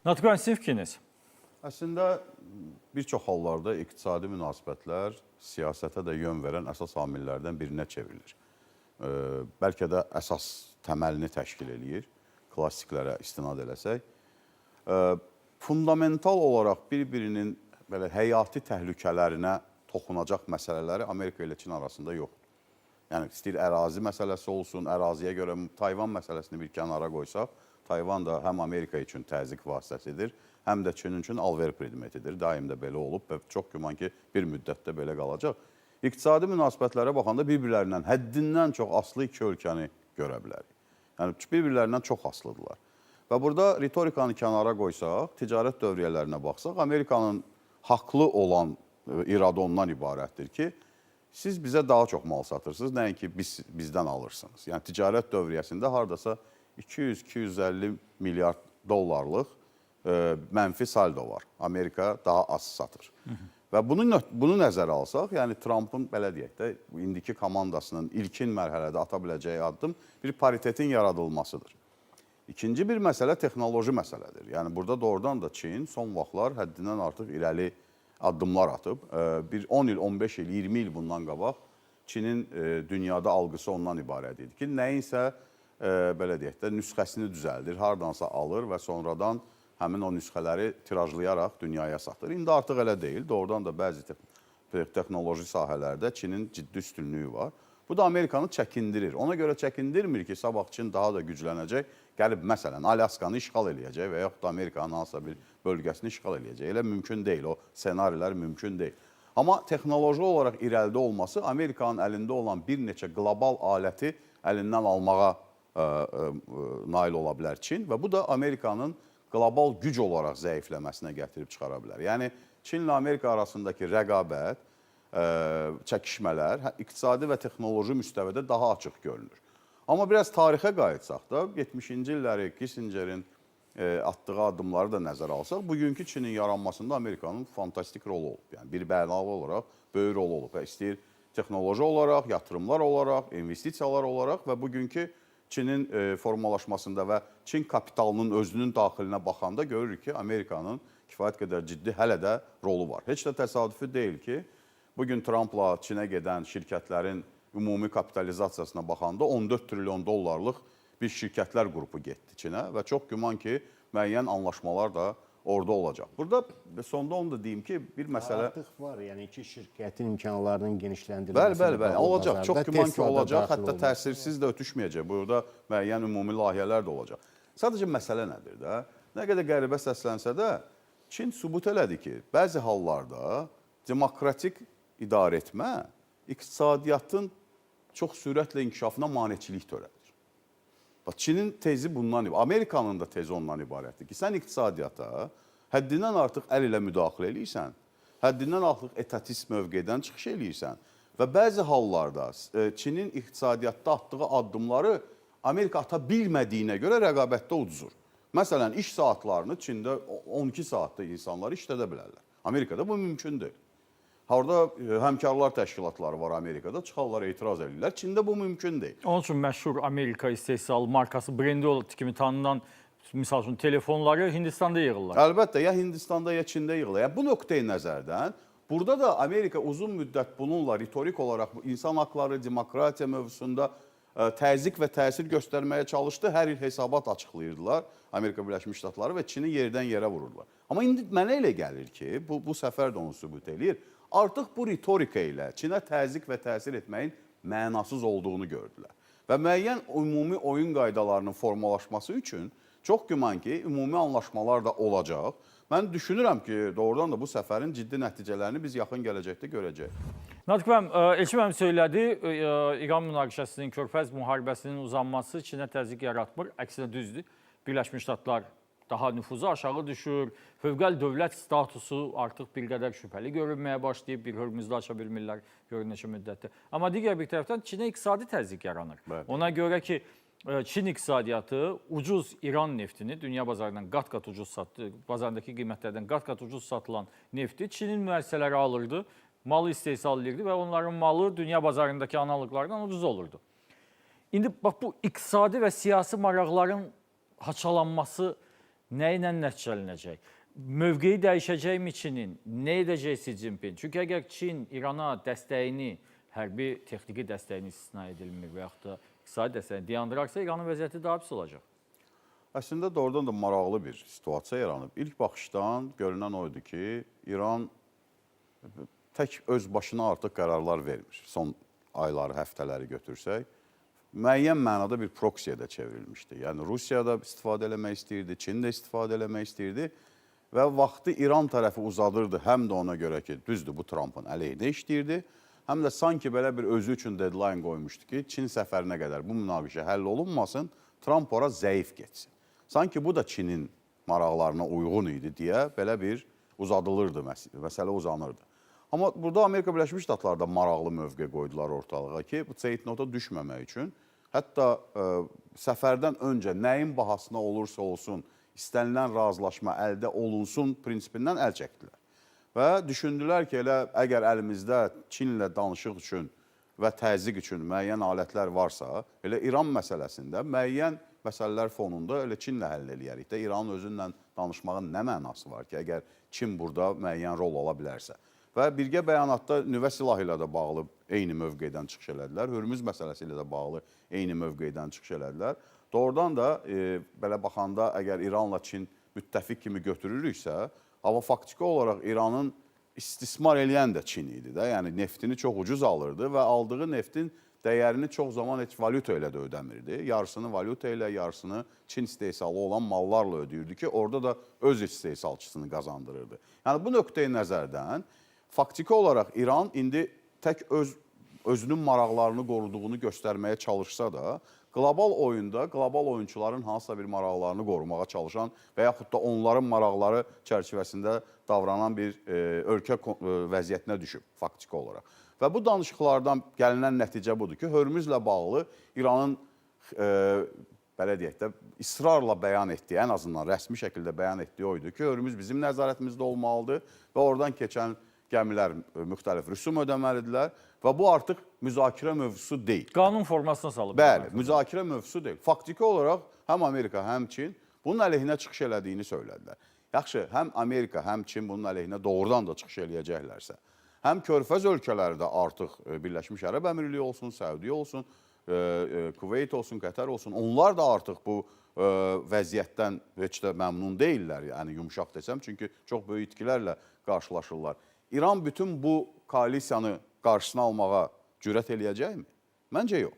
Natiq bəy, sizin fikriniz? Əslində bir çox hallarda iqtisadi münasibətlər siyasətə də yön verən əsas amillərdən birinə çevrilir. Bəlkə də əsas təməlini təşkil eləyir, klassiklərə istinad eləsək. Fundamental olaraq bir-birinin belə həyati təhlükələrinə toxunacaq məsələləri Amerika ilə Çin arasında yoxdur. Yəni istəyir ərazi məsələsi olsun, əraziyə görə Tayvan məsələsini bir kənara qoysaq, Tayvan da həm Amerika üçün təzyiq vasitəsidir, həm də Çin üçün alver predmetidir. Daim də belə olub və çox güman ki, bir müddətdə belə qalacaq. İqtisadi münasibətlərə baxanda bir-birlərindən həddindən çox asılı iki ölkəni görə bilərik. Yəni bir-birlərindən çox asılıdırlar. Və burada ritorikanı kənara qoysaq, ticarət dövriyyələrinə baxsaq, Amerikanın haqlı olan iradı ondan ibarətdir ki, siz bizə daha çox mal satırsınız, nəinki bizdən alırsınız. Yəni ticarət dövriyyəsində hardasa 200-250 milyard dollarlıq mənfi saldo var. Amerika daha az satır. Hı -hı. Və bunu nəzərə alsaq, yəni Trumpın belə deyək də, indiki komandasının ilkin mərhələdə ata biləcəyi addım bir paritetin yaradılmasıdır. İkinci bir məsələ texnoloji məsələdir. Yəni burada doğrudan da Çin son vaxtlar həddindən artıq irəli addımlar atıb. Bir 10 il, 15 il, 20 il bundan qabaq Çinin dünyada algısı ondan ibarət idi ki, nəyinsə belə deyək də nüsxəsini düzəldir, hardansa alır və sonradan həmin o nüsxələri tirajlayaraq dünyaya satır. İndi artıq elə deyil. Doğrudan da bəzi texnoloji sahələrdə Çinin ciddi üstünlüyü var. Bu da Amerikanı çəkindirir. Ona görə çəkindirmir ki, sabah Çin daha da güclənəcək, gəlib məsələn Alaskanı işğal eləyəcək və yaxud da Amerikanın hansısa bir bölgəsini işğal eləyəcək. Elə mümkün deyil, o ssenarilər mümkün deyil. Amma texnoloji olaraq irəlidə olması Amerikanın əlində olan bir neçə qlobal aləti əlindən almağa nail ola bilər Çin və bu da Amerikanın qlobal güc olaraq zəifləməsinə gətirib çıxara bilər. Yəni Çinlə Amerika arasındakı rəqabət, çəkişmələr iqtisadi və texnoloji müstəvidə daha açıq görünür. Amma biraz tarixə qayıtsaq da, 70-ci illəri Kissingerin atdığı addımları da nəzərə alsaq, bugünkü Çinin yaranmasında Amerikanın fantastik rolu olub. Yəni bir bənalı olaraq böyük rolu olub və istəyir texnoloji olaraq, yatırımlar olaraq, investisiyalar olaraq və bugünkü Çinin formalaşmasında və Çin kapitalının özünün daxilinə baxanda görürük ki, Amerikanın kifayət qədər ciddi hələ də rolu var. Heç də təsadüfi deyil ki, bugün Trumpla Çinə gedən şirkətlərin ümumi kapitalizasiyasına baxanda 14 trilyon dollarlıq bir şirkətlər qrupu getdi Çinə və çox güman ki, müəyyən anlaşmalar da orada olacaq. Burada sonda onu da deyim ki, bir məsələ artıq var, yəni iki şirkətin imkanlarının genişləndirilməsi. Bəli, bəli, bəli. Olacaq. Çox güman ki, olacaq. Hətta təsirsiz də ötüşməyəcək. Burada müəyyən ümumi layihələr də olacaq. Sadəcə məsələ nədir də? Nə qədər qəribə səslənsə də, Çin sübut elədi ki, bəzi hallarda demokratik idarə etmə iqtisadiyyatın çox sürətlə inkişafına maneçilik törədir. Bax, Çinin tezi bundan ibarət, Amerikanın da tezi ondan ibarətdir ki, sən iqtisadiyyata həddindən artıq əl ilə müdaxilə eləyirsən, həddindən artıq etatist mövqedən çıxış eləyirsən və bəzi hallarda Çinin iqtisadiyyatda atdığı addımları Amerika ata bilmədiyinə görə rəqabətdə uduzur. Məsələn, iş saatlarını Çində 12 saatda insanlar işlədə bilərlər. Amerikada bu mümkün deyil. Orada həmkarlar təşkilatları var Amerikada, çıxarlar, etiraz edirlər. Çində bu mümkün deyil. Onun üçün məşhur Amerika istehsal markası, brendi kimi tanınan, misal üçün, telefonları Hindistanda yığırlar. Əlbəttə, ya Hindistanda, ya Çində yığılır. Yəni, bu nöqteyi nəzərdən burada da Amerika uzun müddət bununla ritorik olaraq insan haqları, demokratiya mövzusunda təzyiq və təsir göstərməyə çalışdı. Hər il hesabat açıqlayırdılar Amerika Birləşmiş Ştatları və Çini yerdən yerə vururdular. Amma indi mənə elə gəlir ki, bu səfər də onu sübut eləyir. Artıq bu ritorika ilə Çinə təzyiq və təsir etməyin mənasız olduğunu gördülər. Və müəyyən ümumi oyun qaydalarının formalaşması üçün çox güman ki, ümumi anlaşmalar da olacaq. Mən düşünürəm ki, doğrudan da bu səfərin ciddi nəticələrini biz yaxın gələcəkdə görəcəyik. Natiq müəllim, Elçin müəllim söylədi, İran münaqişəsinin, Körfəz müharibəsinin uzanması Çinə təzyiq yaratmır. Əksinə düzdür. Birləşmiş Ştatlar daha nüfuzu aşağı düşür. Fövqəl dövlət statusu artıq bir qədər şübhəli görünməyə başlayıb. Bir Hörmüzdə aça bilmirlər görün neçə müddətdir. Amma digər bir tərəfdən Çinə iqtisadi təzyiq yaranır. Bəli. Ona görə ki, Çin iqtisadiyyatı ucuz İran neftini dünya bazarından qat-qat ucuz satdı, bazarındakı qiymətlərdən qat-qat ucuz satılan nefti Çinin müəssisələri alırdı, malı istehsal edirdi və onların malı dünya bazarındakı analoqlardan ucuz olurdu. İndi bax bu iqtisadi və siyasi maraqların haçalanması Nə ilə nəticələnəcək? Mövqeyi dəyişəcəkmi Çinin? Nə edəcək Xi Jinping? Çünki əgər Çin İrana dəstəyini, hərbi texniki dəstəyini istisna edilmir və yaxud da iqtisadi dəstəyini dayandırarsa, İranın vəziyyəti daha pis olacaq. Əslində doğrudan da maraqlı bir situasiya yaranıb. İlk baxışdan görünən o idi ki, İran tək öz başına artıq qərarlar vermir. Son ayları, həftələri götürsək, müəyyən mənada bir proksiyə də çevrilmişdi. Yəni Rusiya da istifadə eləmək istəyirdi, Çin də istifadə eləmək istəyirdi və vaxtı İran tərəfi uzadırdı həm də ona görə ki, düzdür bu Trampın əleyhinə işləyirdi, həm də sanki belə bir özü üçün deadline qoymuşdu ki, Çin səfərinə qədər bu münaqişə həll olunmasın, Tramp ora zəif getsin. Sanki bu da Çinin maraqlarına uyğun idi deyə belə bir uzadılırdı məsələ uzanırdı. Amma burada Amerika Birləşmiş Ştatları da maraqlı mövqe qoydular ortalığa ki, bu zeitnota düşməmək üçün hətta səfərdən öncə nəyin bahasına olursa olsun istənilən razılaşma əldə olunsun prinsipindən əl çəkdilər. Və düşündülər ki, elə əgər əlimizdə Çinlə danışıq üçün və təzyiq üçün müəyyən alətlər varsa, elə İran məsələsində müəyyən məsələlər fonunda elə Çinlə həll eləyərik də. İranın özünlə danışmağın nə mənası var ki, əgər Çin burada müəyyən rol ala bilərsə. Və birgə bəyanatda nüvə silahı ilə də bağlı eyni mövqedən çıxış elədilər. Hörmüz məsələsi ilə də bağlı eyni mövqedən çıxış elədilər. Doğrudan da belə baxanda əgər İranla Çin müttəfiq kimi götürürüksə, amma faktiki olaraq İranın istismar eləyən də Çin idi də. Yəni neftini çox ucuz alırdı və aldığı neftin dəyərini çox zaman heç valyuta ilə də ödəmirdi. Yarısını valyuta ilə, yarısını Çin istehsalı olan mallarla ödəyirdi ki, orada da öz istehsalçısını qazandırırdı. Yəni bu nöqteyi nəzərdən faktiki olaraq İran indi tək özünün maraqlarını qoruduğunu göstərməyə çalışsa da, qlobal oyunda qlobal oyunçuların hansısa bir maraqlarını qorumağa çalışan və yaxud da onların maraqları çərçivəsində davranan bir ölkə vəziyyətinə düşüb faktiki olaraq. Və bu danışıqlardan gəlinən nəticə budur ki, Hörmüzlə bağlı İranın belə deyək də israrla bəyan etdiyi, ən azından rəsmi şəkildə bəyan etdiyi o idi ki, Hörmüz bizim nəzarətimizdə olmalıdır və oradan keçən gəmilər müxtəlif rüsum ödəməlidirlər və bu artıq müzakirə mövzusu deyil. Qanun formasına salıb. Bəli, müzakirə mövzusu deyil. Faktiki olaraq həm Amerika, həm Çin bunun əleyhinə çıxış elədiyini söylədilər. Yaxşı, həm Amerika, həm Çin bunun əleyhinə doğrudan da çıxış eləyəcəklərsə, həm Körfəz ölkələri də artıq Birləşmiş Ərəb Əmirliyi olsun, Səudiyyə olsun, Kuveyt olsun, Qətər olsun, onlar da artıq bu vəziyyətdən heç də məmnun deyillər, yəni yumşaq desəm, çünki çox böyük itkilərlə qarşılaşırlar. İran bütün bu koalisiyanı qarşısına almağa cürət eləyəcəkmi? Məncə yox.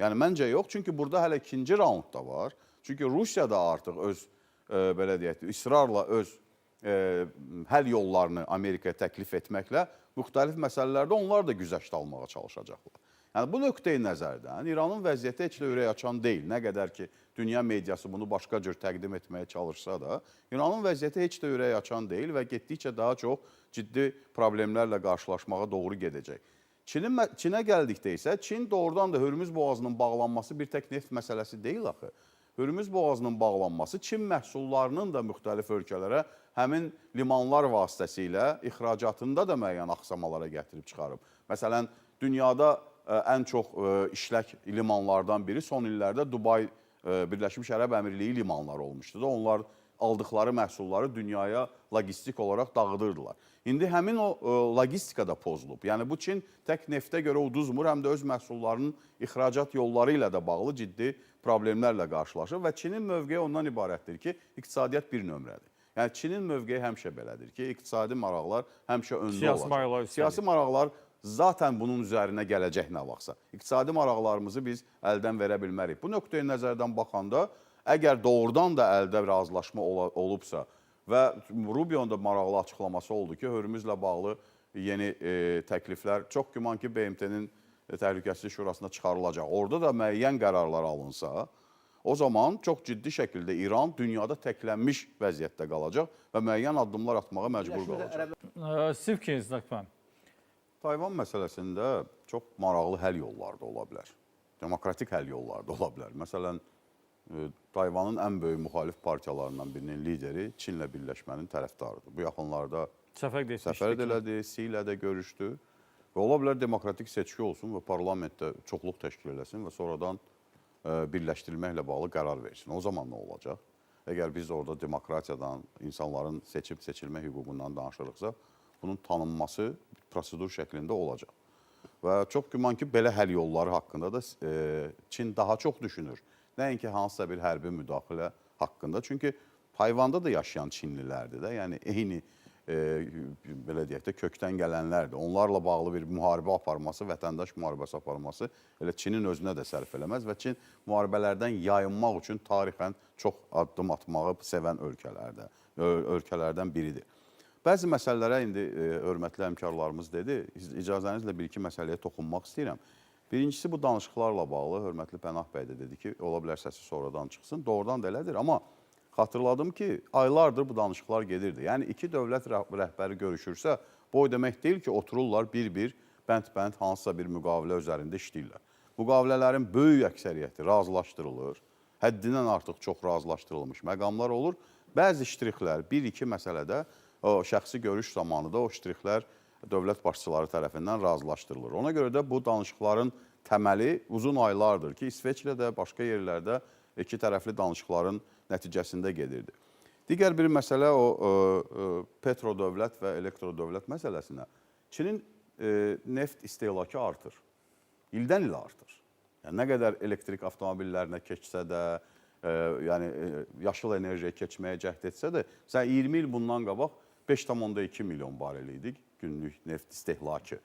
Yəni məncə yox, çünki burada hələ ikinci raund da var. Çünki Rusiya da artıq öz belə deyək, israrla öz həll yollarını Amerikaya təklif etməklə müxtəlif məsələlərdə onlar da güzəşt almağa çalışacaqlar. Yəni bu nöqteyi nəzərdən İranın vəziyyəti heç də ürək açan deyil. Nə qədər ki dünya mediası bunu başqa cür təqdim etməyə çalışsa da, İranın vəziyyəti heç də ürək açan deyil və getdikcə daha çox ciddi problemlərlə qarşılaşmağa doğru gedəcək. Çinə gəldikdə isə Çin doğrudan da Hörmüz boğazının bağlanması bir tək neft məsələsi deyil axı. Hörmüz boğazının bağlanması Çin məhsullarının da müxtəlif ölkələrə həmin limanlar vasitəsilə ixracatında da müəyyən axsamalara gətirib çıxarıb. Məsələn, dünyada ən çox işlək limanlardan biri son illərdə Dubay Birləşmiş Ərəb Əmirliyi limanları olmuşdu da. Onlar aldıqları məhsulları dünyaya logistik olaraq dağıdırdılar. İndi həmin o logistika da pozulub. Yəni bu Çin tək neftə görə uduzmur, həm də öz məhsullarının ixracat yolları ilə də bağlı ciddi problemlərlə qarşılaşır və Çinin mövqeyi ondan ibarətdir ki, iqtisadiyyat bir nömrədir. Yəni Çinin mövqeyi həmişə belədir ki, iqtisadi maraqlar həmişə öndə Siyasi olacaq. maraqlar üstəlik. Siyasi maraqlar zaten bunun üzərinə gələcək nə vaxtsa. İqtisadi maraqlarımızı biz əldən verə bilmərik. Bu nöqteyi nəzərdən baxanda, əgər doğrudan da əldə razılaşma olubsa və Rubio'nun da maraqlı açıqlaması oldu ki, Hörmüzlə bağlı yeni təkliflər çox güman ki, BMT-nin Təhlükəsizlik Şurasına çıxarılacaq. Orada da müəyyən qərarlar alınsa, o zaman çox ciddi şəkildə İran dünyada təklənmiş vəziyyətdə qalacaq və müəyyən addımlar atmağa məcbur qalacaq. Siz fikriniz Naqman. Tayvan məsələsində çox maraqlı həll yolları da ola bilər. Demokratik həll yolları da ola bilər. Məsələn, Tayvanın ən böyük müxalif partiyalarından birinin lideri Çinlə birləşmənin tərəfdarıdır. Bu yaxınlarda Səfər də elədi, Xi ilə də görüşdü. Və ola bilər demokratik seçki olsun və parlamentdə çoxluq təşkil eləsin və sonradan birləşdirilməklə bağlı qərar versin. O zaman nə olacaq? Əgər biz orada demokratiyadan, insanların seçib seçilmə hüququndan danışırıqsa, bunun tanınması prosedur şəklində olacaq. Və çox güman ki, belə həll yolları haqqında da Çin daha çox düşünür. Nəinki hansısa bir hərbi müdaxilə haqqında. Çünki Tayvanda da yaşayan Çinlilərdir də. Yəni eyni belə deyək də kökdən gələnlərdir. Onlarla bağlı bir müharibə aparması, vətəndaş müharibəsi aparması elə Çinin özünə də sərf eləməz və Çin müharibələrdən yayınmaq üçün tarixən çox addım atmağı sevən ölkələrdən biridir. Bəzi məsələlərə indi hörmətli həmkarlarımız dedi, icazənizlə bir-iki məsələyə toxunmaq istəyirəm. Birincisi bu danışıqlarla bağlı hörmətli Pənah bəy də dedi ki, ola bilər səsi sonradan çıxsın. Doğrudan da elədir, amma xatırladım ki, aylardır bu danışıqlar gedirdi. Yəni iki dövlət rəhbəri görüşürsə, bu o demək deyil ki, otururlar bir-bir, bənd-bənd hansısa bir müqavilə üzərində işləyirlər. Müqavilələrin böyük əksəriyyəti razılaşdırılır. Həddindən artıq çox razılaşdırılmış məqamlar olur. Bəzi ştrixlər, bir-iki məsələdə o şəxsi görüş zamanı da o ştrixlər dövlət başçıları tərəfindən razılaşdırılır. Ona görə də bu danışıqların təməli uzun aylardır ki, İsveçrədə, başqa yerlərdə iki tərəfli danışıqların nəticəsində gedirdi. Digər bir məsələ o petrodövlət və elektrodövlət məsələsinə. Çinin neft istehlakı artır. İldən ilə artır. Yəni, nə qədər elektrik avtomobillərinə keçsə də, yəni yaşıl enerjiyə keçməyə cəhd etsə də, məsələn, 20 il bundan qabaq 5,2 milyon barel idik günlük neft istehlakı.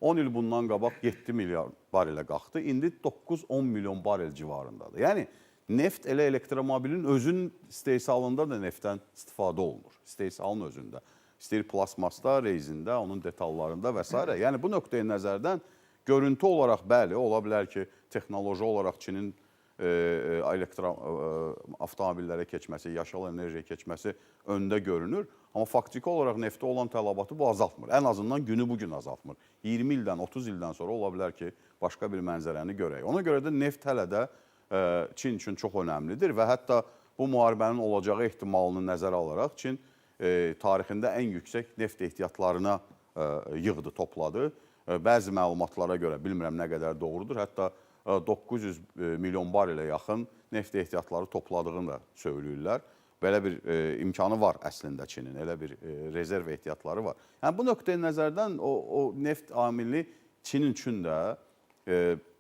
10 il bundan qabaq 7 milyar barelə qalxdı. İndi 9-10 milyon barel civarındadır. Yəni neft elə elektromobilin özünün istehsalında da neftdən istifadə olunur. İstehsalın özündə. İstəyir plasmasda, rezində, onun detallarında və s. Yəni bu nöqteyi nəzərdən görüntü olaraq bəli, ola bilər ki, texnoloji olaraq Çinin elektro avtomobillərə keçməsi, yaşıl enerjiyə keçməsi öndə görünür. Amma faktiki olaraq neftə olan tələbatı bu azaltmır. Ən azından günü bugün azaltmır. 20 ildən, 30 ildən sonra ola bilər ki, başqa bir mənzərəni görək. Ona görə də neft hələ də Çin üçün çox önəmlidir və hətta bu müharibənin olacağı ehtimalını nəzərə alaraq Çin tarixində ən yüksək neft ehtiyatlarına yığdı, topladı. Bəzi məlumatlara görə, bilmirəm nə qədər doğrudur, hətta 900 milyon barelə yaxın neft ehtiyatları topladığını da söyləyirlər. Belə bir imkanı var əslində Çinin, elə bir rezerv ehtiyatları var. Yəni bu nöqteyi nəzərdən o neft amili Çinin üçün də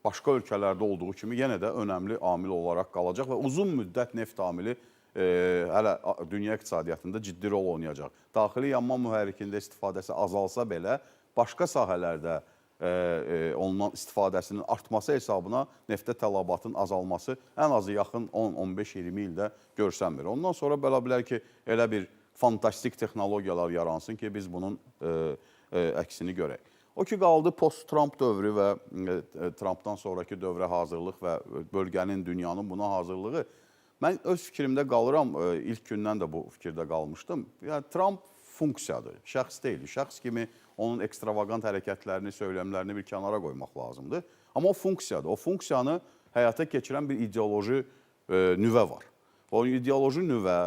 başqa ölkələrdə olduğu kimi yenə də önəmli amil olaraq qalacaq və uzun müddət neft amili hələ dünya iqtisadiyyatında ciddi rol oynayacaq. Daxili yanma mühərrikində istifadəsi azalsa belə, başqa sahələrdə ondan istifadəsinin artması hesabına neftə tələbatın azalması ən azı yaxın 10, 15, 20 ildə görsənmir. Ondan sonra belə bilər ki, elə bir fantastik texnologiyalar yaransın ki, biz bunun əksini görək. O ki qaldı post-Trump dövrü və Trumpdan sonraki dövrə hazırlıq və bölgənin, dünyanın buna hazırlığı. Mən öz fikrimdə qalıram, ilk gündən də bu fikirdə qalmışdım. Yəni Trump funksiyadır, şəxs deyil. Şəxs kimi onun ekstravagant hərəkətlərini, söyləmlərini bir kənara qoymaq lazımdır. Amma o funksiyadır. O funksiyanı həyata keçirən bir ideoloji nüvə var. O ideoloji nüvə,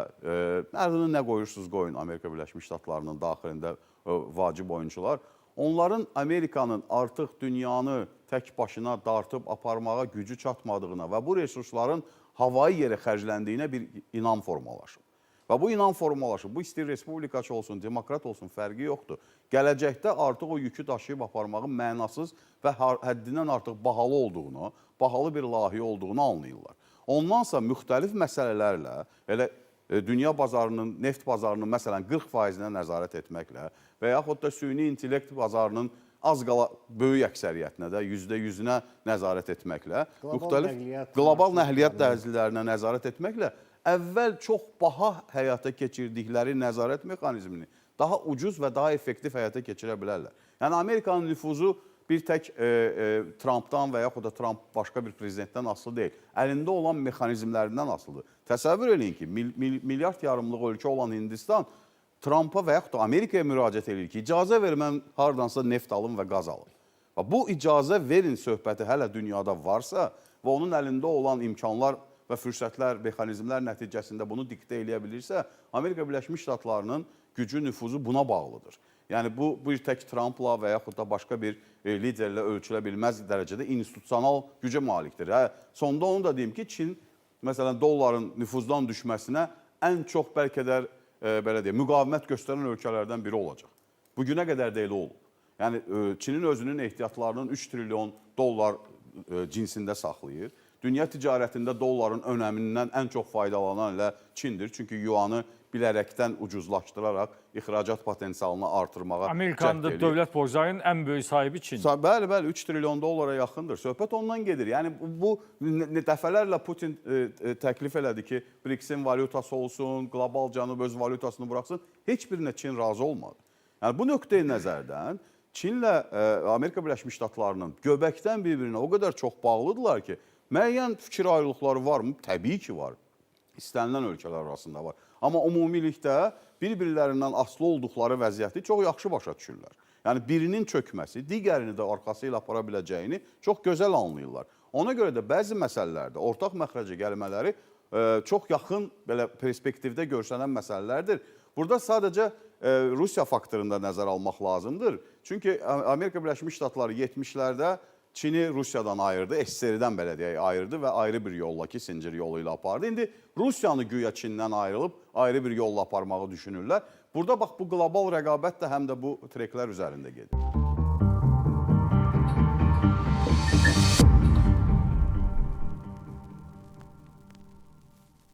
adını nə qoyursunuz qoyun Amerika Birləşmiş Ştatlarının daxilində vacib oyuncular. Onların Amerikanın artıq dünyanı tək başına dartıb aparmağa gücü çatmadığına və bu resursların havayı yerə xərcləndiyinə bir inam formalaşıb. Və bu inam formalaşıb. Bu istəyir respublikaçı olsun, demokrat olsun, fərqi yoxdur. Gələcəkdə artıq o yükü daşıyıb aparmağın mənasız və həddindən artıq bahalı olduğunu, bahalı bir layihə olduğunu anlayırlar. Ondansa müxtəlif məsələlərlə, elə dünya bazarının, neft bazarının məsələn 40%-nə nəzarət etməklə və yaxud da süni intellekt bazarının az qala böyük əksəriyyətinə də %100-ünə nəzarət etməklə, müxtəlif qlobal nəqliyyat dəhlizlərinə nəzarət etməklə əvvəl çox baha həyata keçirdikləri nəzarət mexanizmini daha ucuz və daha effektiv həyata keçirə bilərlər. Yəni Amerikanın nüfuzu bir tək Trumpdan və yaxud da Trump başqa bir prezidentdən asılı deyil. Əlində olan mexanizmlərindən asılıdır. Təsəvvür eləyin ki, milyard yarımlıq ölkə olan Hindistan Trumpa və yaxud da Amerikaya müraciət edir ki, icazə ver mən hardansa neft alım və qaz alım. Və bu icazə verin söhbəti hələ dünyada varsa və onun əlində olan imkanlar və fürsətlər, mexanizmlər nəticəsində bunu diktə eləyə bilirsə, Amerika Birləşmiş Ştatlarının gücü, nüfuzu buna bağlıdır. Yəni bu bir tək Trumpla və yaxud da başqa bir liderlə ölçülə bilməz dərəcədə institusional gücə malikdir. Hə, sonda onu da deyim ki, Çin məsələn dolların nüfuzdan düşməsinə ən çox bəlkə də belə deyək, müqavimət göstərən ölkələrdən biri olacaq. Bu günə qədər də elə olub. Yəni Çinin özünün ehtiyatlarının 3 trilyon dollar cinsində saxlayır. Dünya ticarətində dolların önəmindən ən çox faydalanan elə Çindir. Çünki yuanı bilərəkdən ucuzlaşdıraraq ixracat potensialını artırmağa Amerikanın da cəhd eləyir. dövlət borclarının ən böyük sahibi Çindir. Bəli, bəli, 3 trilyon dollara yaxındır. Söhbət ondan gedir. Yəni bu dəfələrlə Putin təklif elədi ki, BRICS-in valyutası olsun, qlobal cənub öz valyutasını buraxsın. Heç birinə Çin razı olmadı. Yəni bu nöqteyi nəzərdən Çinlə Amerika Birləşmiş Ştatlarının göbəkdən bir-birinə o qədər çox bağlıdırlar ki, müəyyən fikir ayrılıqları varmı? Təbii ki var. İstənilən ölkələr arasında var. Amma ümumilikdə bir-birlərindən asılı olduqları vəziyyəti çox yaxşı başa düşürlər. Yəni birinin çökməsi digərini də arxası ilə apara biləcəyini çox gözəl anlayırlar. Ona görə də bəzi məsələlərdə ortaq məxrəcə gəlmələri çox yaxın belə perspektivdə görsənən məsələlərdir. Burada sadəcə Rusiya faktorunu da nəzərə almaq lazımdır. Çünki Amerika Birləşmiş Ştatları 70-lərdə Çini Rusiyadan ayırdı, SSR-dən belə deyək, ayırdı və ayrı bir yolla, Kissinger yolu ilə apardı. İndi Rusiyanı güya Çindən ayrılıb ayrı bir yolla aparmağı düşünürlər. Burada bax bu qlobal rəqabət də həm də bu treklər üzərində gedir.